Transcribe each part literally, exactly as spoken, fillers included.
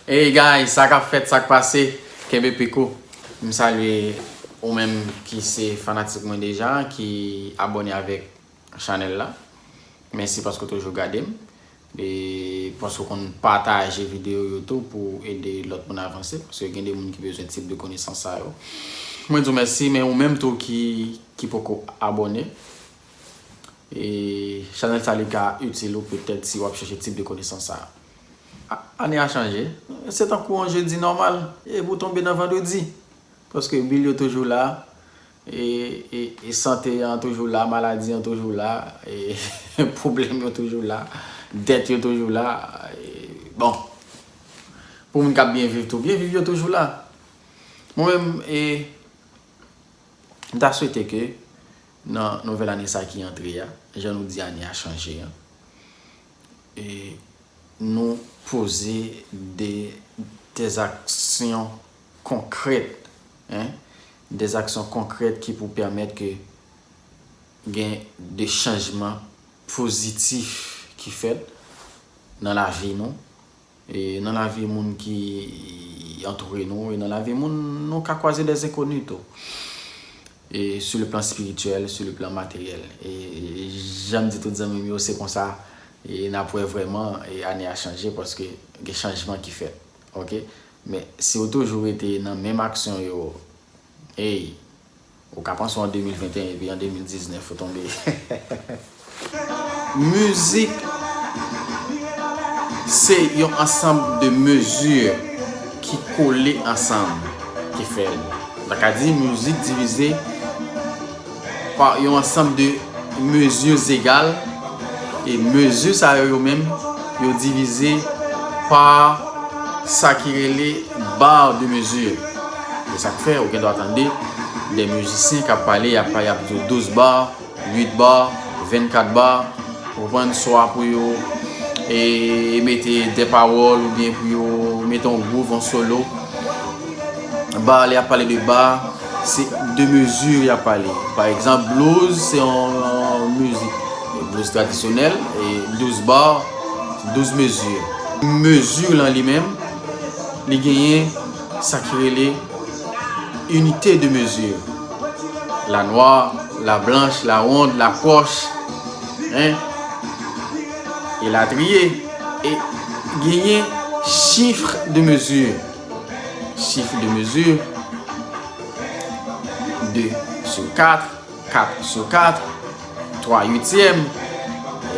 Hey guys, sa k ap fèt, sa k pase? Kenbe pik ou. M salye ou menm ki se fanatik mwen deja, ki abòne avèk chanèl la. Mèsi paske w toujou gade m. E paske w konn pataje videyo yo tou pou ede lòt moun avanse. Paske gen de moun ki bezwen tip de konesans sa yo. Mwen di w mèsi, men ou menm tou ki, ki poko abòne. E chanèl sa li ka itil ou petèt si w ap chèche tip de konesans sa. A- Ane a chanje. Se tankou yon jedi nòmal. Epi w tonbe nan vandredi. Paske bil yo toujou la. E, e, e sante an toujou la, maladi an toujou la, e pwoblèm yo toujou la, dèt yo toujou la. E, bon, pou moun k ap byen viv tou, byen viv yo toujou la. Mwen menm, e, m ta swete ke nan nouvèl ane sa ki antre a, jan nou di ane a chanje an, e nou poze de, des actions concrètes, hein, des actions concrètes ki pou pèmèt ke gen de chanjman pozitif ki fèt nan lavi nou, e nan lavi moun ki antoure nou, e nan lavi moun nou ka kwaze des inconnus tou. E sur le plan spirituel, sur le plan matériel. E jan m di tout zanmi m yo, se konsa, e n ap wè vrèman, e ane a chanje paske gen chanjman ki fèt. Ok? Men si w toujou rete nan menm aksyon yo, ey, ou ka panse w an de mil venteyen epi an de mil diznèf ou tonbe. Mizik se yon ansanm de mezi ki kole ansanm ki fè l. Sa ka di mizik divize pa yon ansanm de mezi egal, e mezi sa yo, yo menm, yo divize pa sa ki rele bar de mezi. Se sa k fè ou gen dwa tande de mizisyen k ap pale, y ap, y ap di w douz bar, uit bar, vennkat bar, ou konprann, swa pou yo, e, mete de pawòl oubyen pou yo mete yon gwouv, yon solo. Bar, lè y ap pale de bar, se de mezi y ap pale. Pa egzanp, blues, se yon, yon mizik, blues tradisyonèl, e douz bar, douz mezi. Mezi lan li menm, li genyen sa ki rele unité de mesure. La noire, la blanche, la ronde, la croche, hein, elatriye. E genyen chiffre de mesure. Chiffre de mesure, deux sur quatre, quatre sur quatre, trois huitièmes.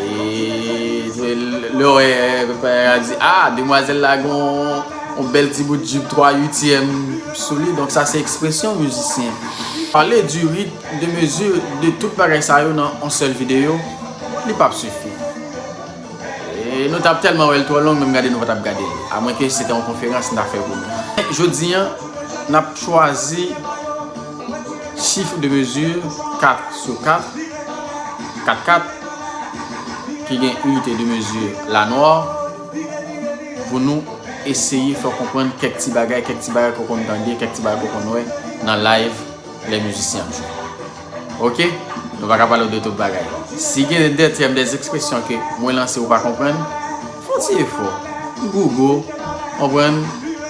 E lè w wè, pèpè a di, ah, demwazèl la gon yon bèl ti bout jip twa uityèm sou li. Donk sa se ekspresyon mizisyen. Pale du rythme de mesure de tout bagay sa yo nan yon sèl videyo, li p ap sifi. E nou t ap tèlman wè l twò long, menm gade nou pa t ap gade l. Amwenke se te yon konferans n ta fè pou nou. Jodi a, n ap chwazi chiffre de mesure quatre sur quatre, kat kat, ki gen unité de mesure la noire, pou nou eseye fè w konprann kèk ti bagay, kèk ti bagay ke w konn tande, kèk ti bagay ke w konn wè nan live lè mizisyen ap jwe. Ok? Nou pa ka pale w de tout bagay. Si gen de tèm, de ekspresyon ke mwen lanse ou pa konprann, fè yon ti efò. Google, konprann,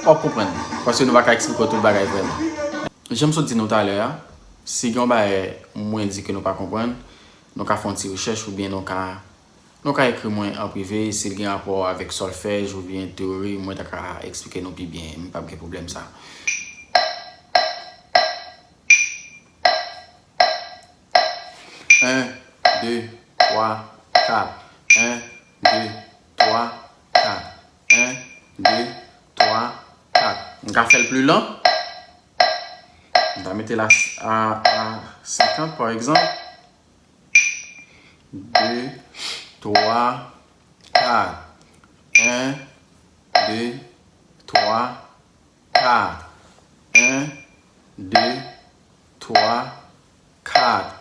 w ap konprann. Paske nou pa ka eksplike w tout bagay vrèman. Jan m sot di nou talè a, si gen yon bagay mwen di ke nou pa konprann, nou ka fè yon ti rechèch oubyen nou ka, nou ka ekri mwen an prive si l gen rapò avèk sòlfèj oubyen teyori, mwen ta ka eksplike nou pi byen. M p ap gen pwoblèm sa. En, de, twa, kat. En, de, twa, kat. En, de, twa, kat. M ka fè l pli lan. M ta mete l a, a, a senkant, pa egzanp. De, twa, kat. En, de, twa, kat. En, de, twa, kat.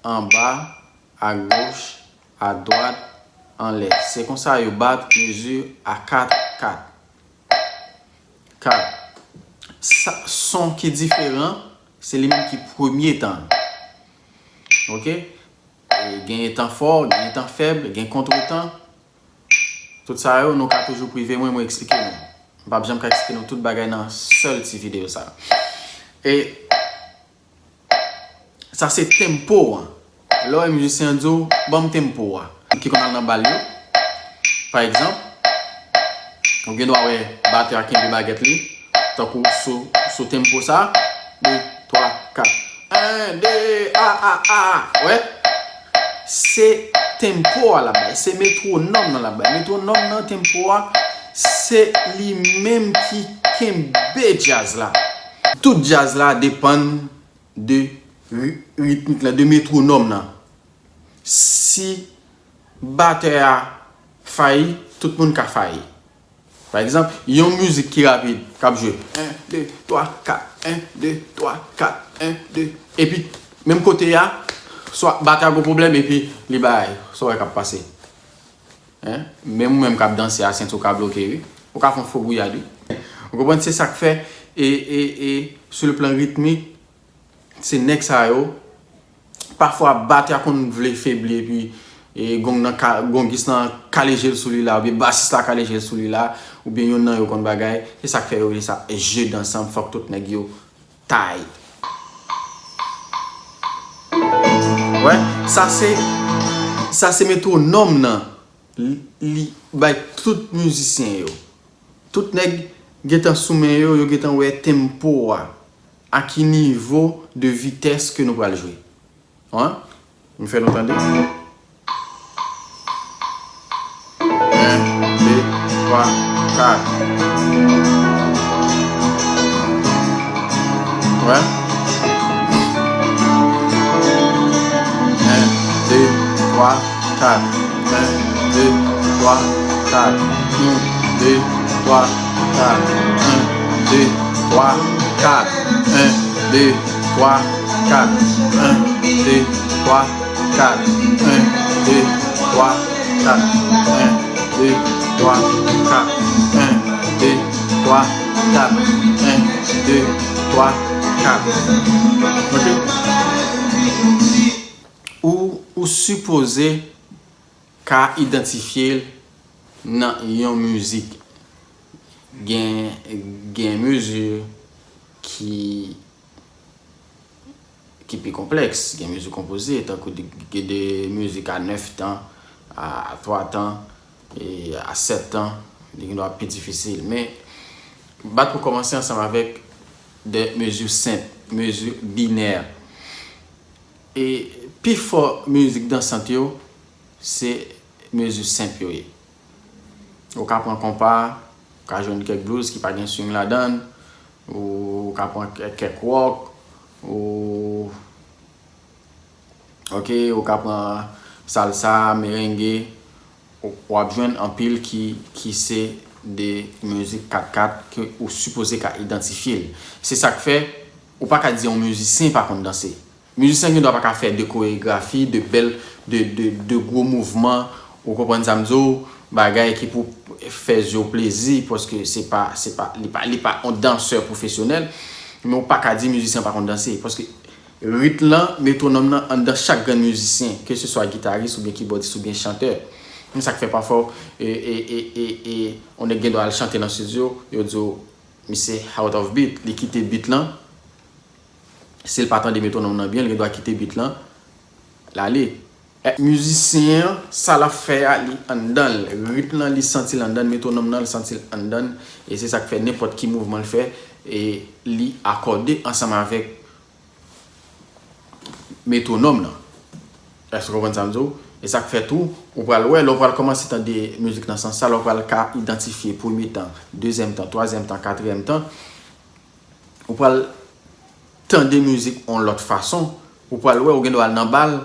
Anba, agoch, adwat, anlè. Se konsa yo bat mezi a kat, kat. Kat. Sa, son ki diferan, se li menm ki premye tan. Ok? E genyen tan fò, genyen tan fèb, gen kontretan. Tout sa yo, nou ka toujou prive mwen, mwen eksplike nou. M p ap janm ka eksplike nou tout bagay nan sèl ti videyo sa. E sa se tempo an. Lè w wè mizisyen an di w, "Ban m tempo a." Ki konn al nan bal yo. Pa egzanp, ou gen dwa wè batè a kenbe bagèt li, tankou sou, sou tempo sa, de, twa, kat. En, de, a, a, a. Wè? Se tempo a l ap bay, se metwonòm nan l ap bay. Metwonòm nan, tempo a, se li menm ki kenbe djaz la. Tout djaz la depann de ri-, ritmik la, de metwonòm nan. Si batè a fayi, tout moun ka fayi. Pa egzanp, yon mizik ki rapid, k ap jwe en, de, twa, kat, en, de, twa, kat, en, de. Epi, menm kote a, swa batè a gon pwoblèm, epi li bay, sa w wè k ap pase. Hein? Menm ou menm k ap danse a, senti w ka bloke, wi. Ou ka fè yon fo gouyad, wi. Ou konprann? Se sa k fè, e, e, e, sou le plan ritmik, se nèg sa yo, pafwa batè a konn vle febli epi, e, gong nan ka, gongis lan kale je l sou li la, oubyen basis la kale je l sou li la, oubyen yonn nan yo konn bagay, se sa k fè yo rele sa jeu d'ensemble, fòk tout nèg yo tight. Wè, sa se, sa se metwonòm nan, li, li bay tout mizisyen yo. Tout nèg gentan sou men yo, yo gentan wè tempo a, a ki nivo de vitès ke nou pral jwe. An? M fè nou tande. En, de, twa, kat. Wè? En, de, twa, kat. En, de, twa, kat. En, de, twa, kat. En, de, twa, kat. En, de, twa, kat. En, de, twa, kat. En, de, twa, kat. En, de, twa, kat. En, de, twa, kat. En, de, twa, kat. Ok? Ou, ou sipoze ka idantifye l nan yon mizik. Gen, gen mezi ki, ki pi konplèks. Gen mezi konpoze, tankou de, gen de mizik a nèf tan, a twa tan, e a sèt tan, li gen dwa pi difisil. Men, bat pou kòmanse ansanm avèk de mezi senp, mezi binè. E pi fò mizik dansant yo, se mezi senp yo ye. Ou ka pran konpa, ou ka jwenn kèk blues ki pa gen swing ladan l, ou ka pran kè-, kèk rock, ou, ok, ou ka pran salsa, merengue, ou, w ap jwenn anpil ki, ki se de mizik kat kat ke ou sipoze ka idantifye l. Se sa k fè, ou pa ka di yon mizisyen pa konn danse. Mizisyen gen dwa pa ka fè de koregrafi, de bèl, de, de, de gwo mouvman, ou konprann sa m di w, bagay ki pou fè zye w plezi, paske se pa, se pa, li pa, li pa yon dansè pwofesyonèl, men ou pa ka di mizisyen pa konn danse, paske rit lan, metwonòm nan anndan chak grenn mizisyen, ke se swa gitaris oubyen kibòdis oubyen chantè. Men sa k fè pafwa, e, e, e, e, e, yon nèg gen dwa al chante nan estidyo, yo di w, misye out of beat, li kite beat lan, si l pa tande metwonòm nan byen, li gen dwa kite beat lan, l ale. E, mizisyen an, sa l ap fè a, li anndan l. Rit lan, li santi l anndan l, metwonòm nan, li santi l anndan l. E se sa k fè nenpòt ki mouvman l fè, e li akòde ansanm avèk metwonòm nan. Èske w konprann sa m di w? E sa k fè tou, ou pral wè, lè w pral kòmanse tande mizik nan sans sa, lè w pral ka idantifye premye tan, dezyèm tan, twazyèm tan, katriyèm tan, ou pral tande mizik yon lòt fason, ou pral wè, ou gen dwa al nan bal,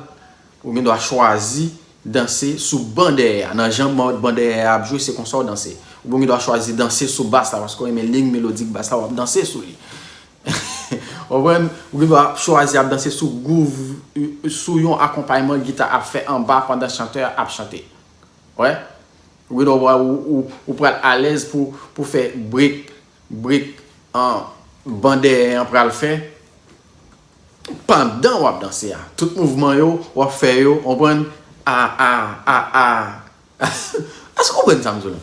ou gen dwa chwazi danse sou ban dèyè a. Nan jan ban, ban dèyè a ap jwe, se konsa w danse. Oubyen ou gen dwa chwazi danse sou bas la, paske w renmen liy melodik bas la, w ap danse sou li. Ou konprann? Ou gen dwa chwazi ap danse sou gwouv, sou yon akonpayman gita ap fè anba pandan chantè a ap chante. Wè? Ou gen dwa, ou, ou, ou pral alèz pou, pou fè break, break an ban dèyè an pral fè. Pandan w ap danse a, tout mouvman yo, w ap fè yo, w konprann? A, a, a, a. Èske w konprann sa m di w la?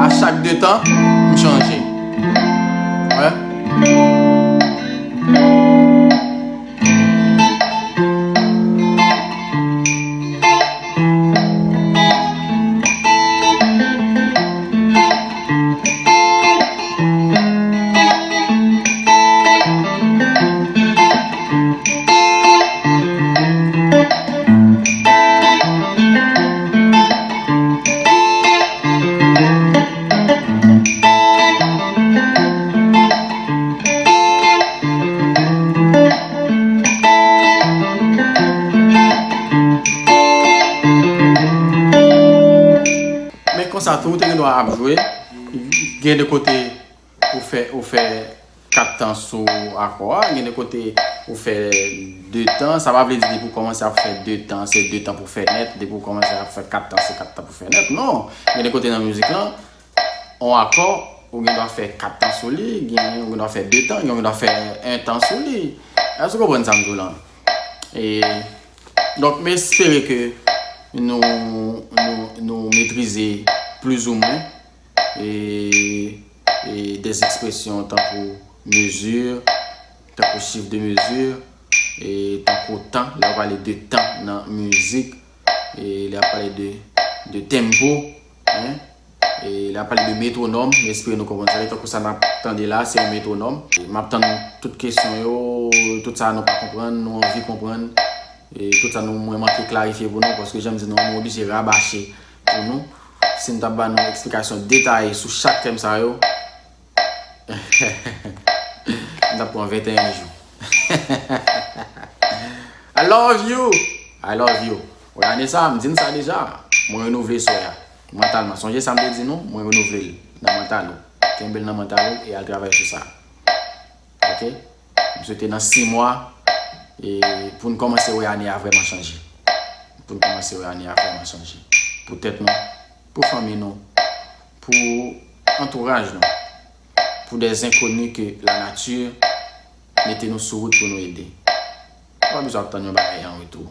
A chak de tan, m chanje. Wè. Men konsa tou, ou te gen dwa ap jwe. Gen de kote ou fè, ou fè kat tan sou akò a, gen de kote ou fè de tan. Sa pa vle di depi w kòmanse ap fè de tan, se de tan pou fè nèt, depi w kòmanse ap fè kat tan, se kat tan pou fè nèt. Non, gen de kote nan mizik lan, on akò, ou gen dwa fè kat tan sou li, gen, ou gen dwa fè de tan, gen, ou gen dwa fè en tan sou li. Èske w konprann sa m di w lan? E, donk, m espere ke nou, nou, nou metrize plizoumwen e, e des ekspresyon tankou mezi, tankou chif de mezi, e tankou tan, lè yo pale de tan nan mizik, e lè yo pale de, de tempo, en, e lè yo pale de metwonòm, m espere nou konprann sa. E tankou sa n ap tande la, se yon metwonòm. E m ap tann tout kesyon yo, tout sa nou pa konprann, nou anvi konprann, e tout sa nou mwen manke klarifye pou nou, paske jan m di nou, nou oblije rabache pou nou. Si m t ap ba nou eksplikasyon detaye sou chak tèm sa yo, m t ap pran venteyen jou. I love you! I love you! Wè, ane sa, m di n sa deja. Mwen renouvle swè a. Mantalman. Sonje sa m te di nou? Mwen renouvle l nan mantal ou. Kenbe l nan mantal ou e al travay sou sa. Ok? M swete nan sis mwa, e pou n kòmanse wè ane a vrèman chanje. Pou n kòmanse wè ane a vrèman chanje. Pou tèt nou, pou fanmi nou, pou antouraj nou, pou des inconnus ke la nature mete nou sou wout pou nou ede. Ou pa bezwen ap tann yon bagay an retou.